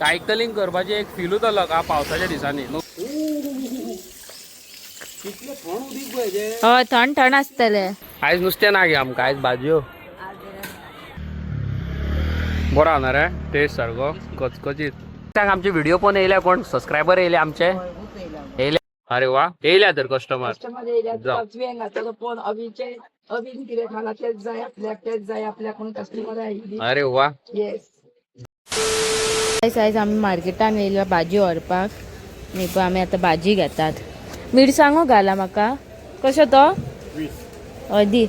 Cycling करपाचें एक फिलूच अलग हा पावसाच्या दिसांनी. कितलें थंड उदीक पळय तें. हय, थंड थंड आसतले. आयज नुस्तें ना गे आमकां, आयज भाजयो. बरो आहा रे टेस्ट, सारको कचकचीत. सांग, आमचे व्हिडिओ पण येयल्या, कोण सबस्क्रायबर येयले आमचे? येयले? अरे वा, येयल्या तर कस्टमर. कस्टमर येयल्या. जावं. तुवें घातलो फोन अभिचे, अभिन कितें खाला तेच जाय आपल्याक, तेच जाय आपल्याक म्हणून कस्टमर आयिल्ली. अरे वा. येस. आयज आयज आमी मार्केटान येयल्या भाजी व्हरपाक. न्ही पळय, आमी आतां भाजी घेतात. मिरसांगो घाला म्हाका. कशें तो? हय, दी.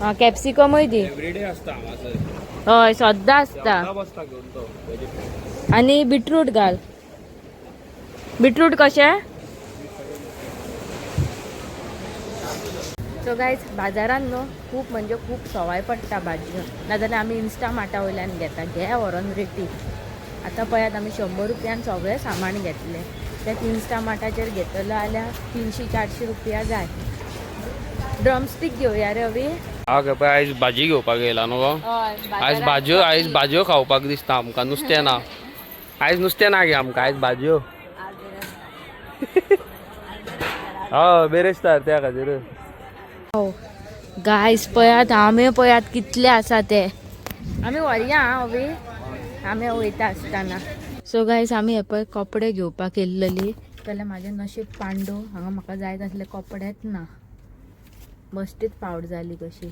आं, कॅप्सिकमूय दी. एवरीडे असता हांगासर. हय, सद्दां आसता. बसता घेवन तो. आनी बिटरूट घाल. बिटरूट कशें? सो गायज, बाजारान न्हू खूब म्हणजे खूब सवाय पडटा भाजयो. नाजाल्यार आमी इन्स्टा मार्टा वयल्यान घेता, घे व्हरोन रेटी. आतां पळयात, आमी 100 रुपयान सगळें सामान घेतलें. तें इन्स्टा मार्टाचेर घेतलो जाल्यार 300-400 रुपया जाय. ड्रमस्टीक घेवया रे अवी. हा गे पळय, आयज भाजी घेवपाक येयला न्हू गो. हय. आयज भाजयो, आयज भाजयो खावपाक दिसता आमकां, नुस्तें ना. आयज नुस्तें ना गे आमकां, आयज भाजयो. हय, बेरेस्तार त्या खातीर. गायस, पळयात, आमे पळयात कितले आसा ते. आमी व्हरया आं अवी, आमी वयता आसतना. सो गायस, आमी हे पळय कपडे घेवपाक येयल्लेली, जाल्यार म्हाजें नशीब पांडू, हांगा म्हाका जाय तसले कपडेच ना. बश्टीच पावट जाली कशी.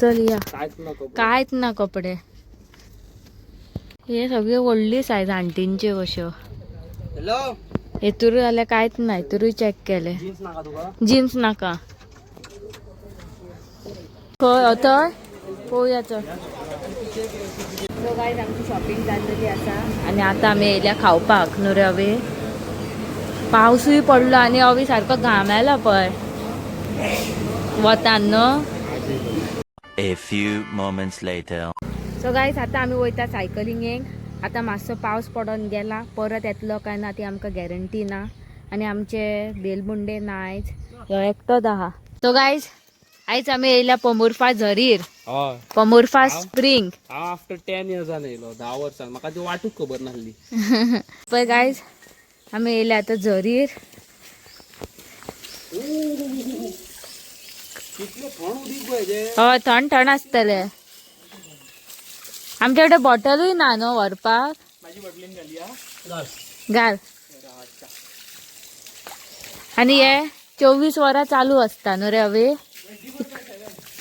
चल या. कांयच ना. कांयच ना कपडे. हे सगळे व्हडली सायज आंटींच्यो कश्यो. हॅलो. हेतूर जाल्यार कांयच ना. हेतूरूय चॅक केले. जीन्स नाका तुका? जीन्स नाका. खंय थंय पळोवया, चल. सो गायज, आमची शॉपिंग जाल्लेली आसा आनी आतां आमी येयल्या खावपाक. न्हू रे अवी? पावसूय पडलो आनी अवी सारको घाम आयला पळय वतान न्हू. A few moments later. So guys, आतां आमी वयता सायकलिंगेक. आतां मातसो पावस पडोन गेला. परत येतलो काय ना ती आमकां गॅरंटी ना. आनी आमचे बेलबुंडे ना आयज, ह्यो एकटोच आहा. सो गायज, आयज आमी येयल्या पोंबुर्फा झरीर. हय. पोंबुर्फा स्प्रींग. हांव आफ्टर 10 इयर्सान येयलो, 10 वर्सान. म्हाका ती वाटूच खबर नासली. पळय गायज, आमी येयल्या आतां झरीर. कितलें थंड उदीक पळय तें. हय, थंड थंड आसतले. आमच्या कडेन बॉटलूय ना न्हू व्हरपाक. घाल. आनी हे 24 वरां चालू आसता न्हू रे अवे?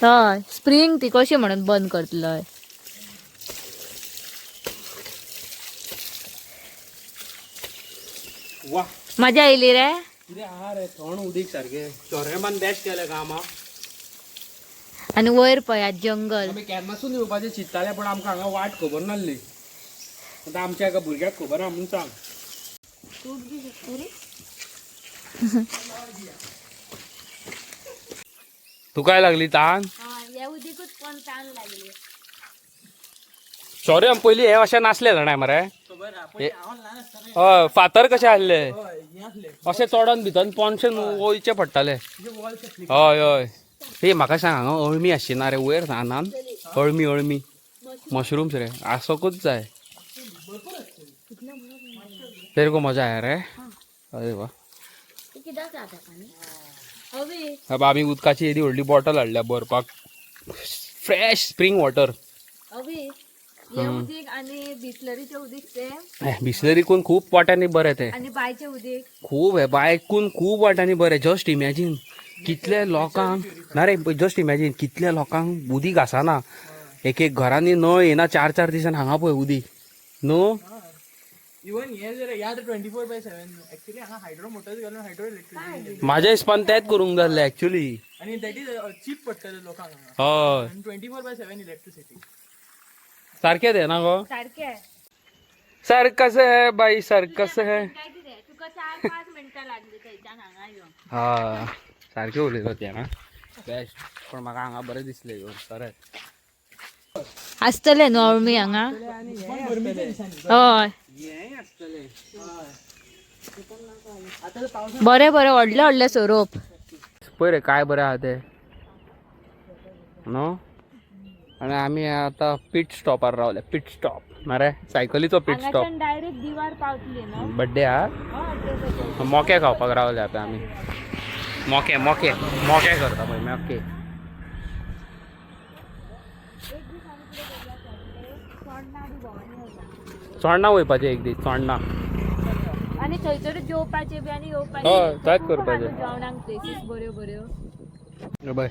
हय, स्प्रींग ती कशी म्हणून बंद करतलोय? वा. मजा येयली रे. कितें आहा रे थंड उदीक सारकें. चोरेमान बेस्ट केलें काम हा. आनी वयर पळयात जंगल. आमी केन्नासून येवपाचें चिंत्ताले, पण आमकां हांगा वाट खबर नासली. आतां आमच्या एका भुरग्याक खबर आहा म्हणून सांग. तुकाय लागली तान? हे उदीकूच पण तान लागली. सॉरी, आम पयलीं हे अशें नासले जाणाय मरे. हय, फातर कशे आहले अशें चोडोन भितर पोनशेन वयचे पडटाले. हय हय. हे म्हाका सांग, हांगा अळमी आसची ना रे वयर रानान? अळमी, अळमी, मशरूम्स रे, आसोकूच जाय. तेरे को मजा आया रे? अरे वा. बाबा, आमी उदकाची येदी व्हडली बॉटल हाडल्या भरपाक, फ्रेश स्प्रींग वॉटर. अवी, हे उदीक आनी बिस्लरीचें उदीक सेम. बिस्लरीकून खूब वाट्यांनी बरें तें. आनी बांयचें उदीक? खूब हे बायकून खूब वाट्यांनी बरें. जस्ट इमॅजीन कितले लोकांक ना रे, जस्ट इमॅजीन कितल्या लोकांक उदीक आसना. एक एक घरांनी नळ येना चार चार दिसान. हांगा पळय उदीक न्हू. इवन हे जर याद 24/7, एक्चुअली हांगा हायड्रो मोटर्स घालून हायड्रो इलेक्ट्रिसिटी. म्हाज्या हिसपान तेंच करूंक जाल्लें एक्चुली. आनी that is चीप पडटलें लोकांक हांगा. हय. आनी 24/7 इलेक्ट्रिसिटी. सारकें तें ना गो? सारकें. सर्कस है बाई, सर्कस है. काय कितें, तुका 4-5 मिनटां लागली थंयच्यान हांगा येवंक. हा, सारकें उलयलो तें ना बेस्ट. पण म्हाका हांगा बरें दिसलें येवन खरेंच. आसतले न्हू अळमी हांगा? हय. हेंय आसतलें. बरें बरें, व्हडले व्हडले सोरोप. पळय रे, काय बरें आहा तें न्हू. आनी आमी आतां पीट स्टॉपार रावले, पीट स्टॉप. मरे सायकलीचो पीट स्टॉप. हांगाच्यान डायरेक्ट दिवार पावतली न्हू. बड्डे हा. हय, ते बड्डे. मोके खावपाक रावले आतां आमी. मोके मोके मोके करता पळय मोके. एक दीस आमी कितें करूया सॅटर्डे, चोडणा बी भोंवनी वता. चोडणा वयपाचें एक दीस चोडणा. आनी थंयसरूच जेवपाचें बी आनी येवपाचें. हय, थंयच खूब करपाचें. आहा न्हू जेवणाक प्लेसीस बऱ्यो बऱ्यो. बाय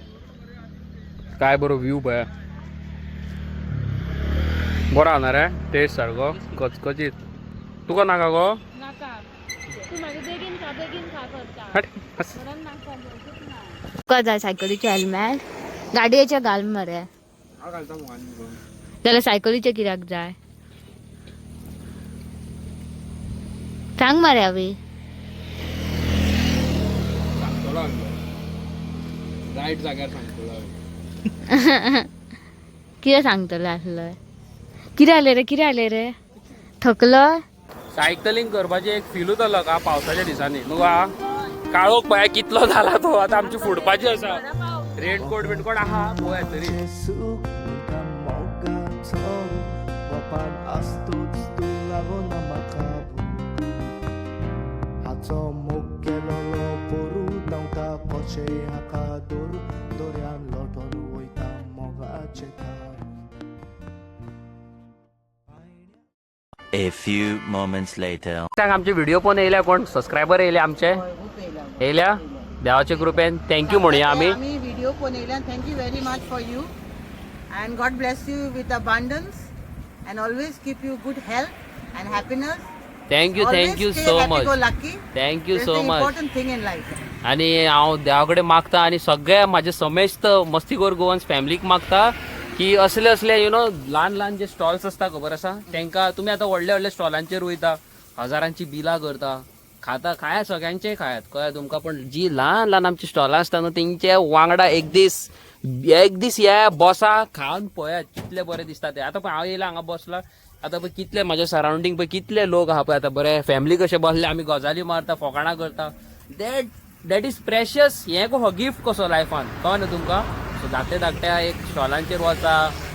काय बरो व्यू पळय. बरो आहा रे टेस्ट सारको कचकचीत. तुका नाका गो? नाका, तूं मागीर बेगीन खा बेगीन खा करता. हट बस. म्हणून नाका, जेवचेंच ना. तुका जाय सायकलीचें हेल्मेट? गाडयेचें घाल मरे. जाल्यार सायकलीचें कित्याक जाय सांग मरे अवी. रायट जाग्यार सांगतलो. कितें सांगतलें आसलें? कितें जालें रे? कितें जालें रे? थकलो? सायकलिंग करपाचें एक फिलूच अलग हा पावसाच्या दिसांनी न्हू. हा काळोख पळय कितलो जाला तो. आतां आमची फुडपाची आसा. रेनकोट बिनकोट आहा पळय तरी. सुख मोगाचो वपार आसतोच तूं लागोना म्हाका भूक हाचो मोग केलोलो पोरू धांवता कशें हाका दोरू दर्यान लोटोन वयता मोगाचें थार. A few moments later. सांग आमचे व्हिडिओ पळोवन येयल्या कोण सबस्क्रायबर येयले आमचे? येयल्या देवाचे कृपेन. Thank you म्हणया आमी. आमी व्हिडिओ पळोवन येयल्यान thank you very much for you and God bless you with abundance and always keep you good health and happiness. Thank you, thank you so much. Go lucky. Thank you so much. Important thing in life. आणि हांव देवा कडेन मागता आनी सगळ्या म्हाजे समेस्त मस्तीखोर Goans फॅमिलीक मागता की असले असले you know ल्हान ल्हान जे स्टॉल्स आसता खबर आसा तांकां तुमी आतां व्हडले व्हडले स्टॉलांचेर वयता, हजारांची बिलां करता, खाता खायात, सगळ्यांचें खायात, कळ्ळें तुमकां? पण जी ल्हान ल्हान आमची स्टॉलां आसता न्हू तेंचे वांगडा एक दीस एक दीस ये बसा, खावन पळयात कितले बरें दिसता ते. आतां पळय हांव येयला हांगा बसला, आतां पळय कितले म्हाज्या सरावंडींग पळय कितले लोक आहा पळय. आतां बरे फॅमिली कशे बसले, आमी गजाली मारता, फोकाणां करता. That is precious. हें हो गिफ्ट कसो लायफान, कळ्ळें न्हू तुमकां? सो धाकटे धाकट्या एक स्टॉलांचेर वचा,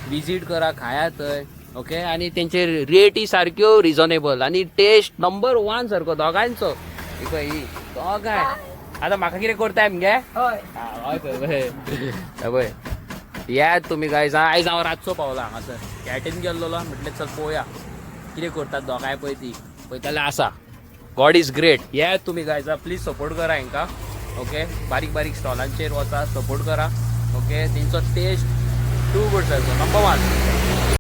विजीट करा, खाया थंय. ओके, आनी तेंचे रेटी सारक्यो रिजनेबल आनी टेस्ट नंबर वन सारको दोगांयचो. ही पळय ही दोगांय आतां म्हाका कितें करताय मगे? हय. हय पळय पळय येयात तुमी गायज. आयज हांव रातचो पावला हांगासर, कॅटीन गेल्लो म्हटलें चल पळोवया कितें करतात दोगांय पळय ती पळयताले आसा. गॉड is great. येयात तुमी गायज, प्लीज सपोर्ट करा हांकां. ओके, बारीक बारीक स्टॉलांचेर वचा, सपोर्ट करा. ओके, तेंचो टेस्ट टू गुड सारको नंबर वन.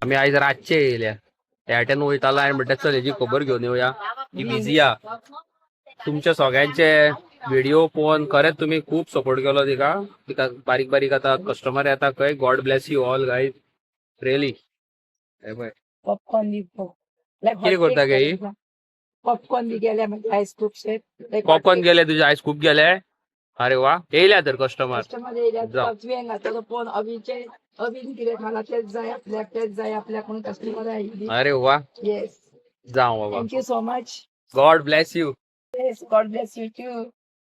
आमी आयज रातचे येयल्या, ह्या वयतालो आनी म्हटलें चल हेजी खबर घेवन येवया, ही बिजी आहा. तुमच्या सगळ्यांचे व्हिडिओ पळोवन खरेंच तुमी खूब सपोर्ट केलो तिका. तिका बारीक बारीक आतां कस्टमर येता खंय. God bless you all guys, really. हे पळय. पॉपकॉर्न बी. कितें करता गे ही? पॉपकॉर्न बी गेले म्हणजे आयज खुबशे. पॉपकॉर्न गेले तुजे आयज खूब गेले. अरे वा, येयल्या तर कस्टमर. कस्टमर येयल्या. जावं. तुवें घातलो पळोवन अवीचे अवीन कितें खाला तेच जाय आपल्याक, तेच जाय आपल्याक म्हणून कस्टमर आयिल्ली. अरे वा. येस. जावं बाबा. Thank you so much. God bless you. Yes, God bless you too.